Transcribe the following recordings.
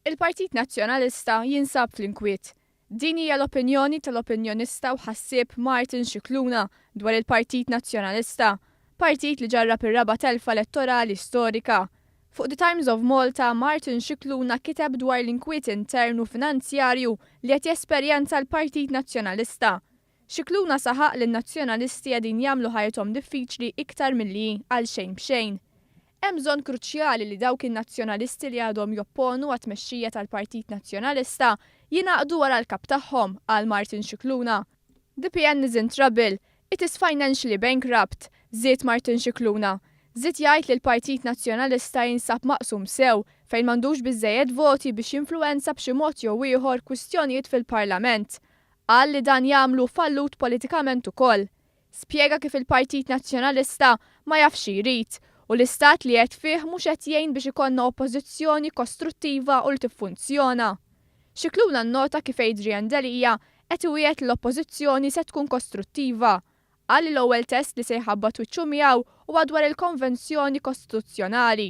Il-Partit Nazzjonalista jinsab fl-inkwiet. Din hija l-opinjoni tal-opinjonista u ħassieb Martin Scicluna dwar il-Partit Nazzjonalista, partit li ġarrab ir-raba' telfa elettorali storika. Fuq The Times of Malta, Martin Scicluna kiteb dwar l-inkwiet intern u finanzjarju li qed jesperjenza l-Partit Nazzjonalista. Scicluna saħaq li n-Nazzjonalisti qegħdin jagħmlu ħajjithom diffiċli iktar milli hi għal xejn b'xejn. Hemm bżonn kruċjali li dawk in-Nazzjonalisti li għadhom jopponu għat-tmexxija tal-Partit Nazzjonalista jingħaqdu wara l-kap tagħhom, qal Martin Scicluna. The PN is in trouble. It is financially bankrupt, żied Martin Scicluna. Żied jgħid li l-Partit Nazzjonalista jinsab maqsum sew fejn m'għandux biżżejjed voti biex jinfluwenza b'xi mod jew ieħor kwistjonijiet fil-Parlament. Qal li dan jagħmlu fallut politikament ukoll. Spjega kif il-Partit Nazzjonalista ma jafx xi jrid u l-istat li qed fih mhux qed jgħin biex ikollna oppożizzjoni kostruttiva u li tiffunzjona. Scicluna nnota kif Adrian Delia qed iwiegħed li l-oppożizzjoni se tkun kostruttiva. Qal li l-ewwel test li se jħabbat wiċċu miegħu huwa dwar il-Konvenzjoni Kostituzzjonali.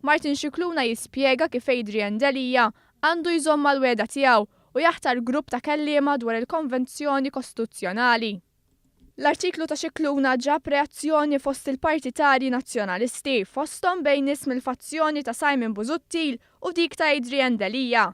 Martin Scicluna jispjega kif Adrian Delia għandu jżomm mal-wegħda tiegħu u jaħtar grupp ta' kelliema dwar il-Konvenzjoni Kostituzzjonali. L-artiklu ta' Scicluna ġab reazzjoni fost il-partitarji Nazzjonalisti, fosthom bejn nies mill-fazzjoni ta' Simon Busuttil u dik ta' Adrian Delia.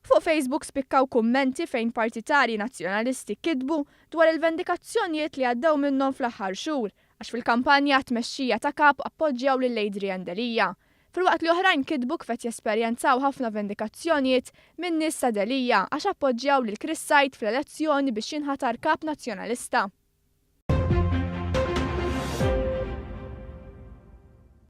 Fuq Facebook spikkaw kummenti fejn partitarji Nazzjonalisti kitbu dwar il-vendikazzjonijiet li għaddew minnhom fl-aħħar xhur għax fil-kampanja għat-tmexxija ta' kap appoġġjaw lil Adrian Delia. Filwaqt li oħrajn kitbu kif qed jesperjenzaw ħafna vendikazzjonijiet minn nies ta' Delia għax appoġġjaw lil Chris Said fl-elezzjoni biex jinħatar kap Nazzjonalista.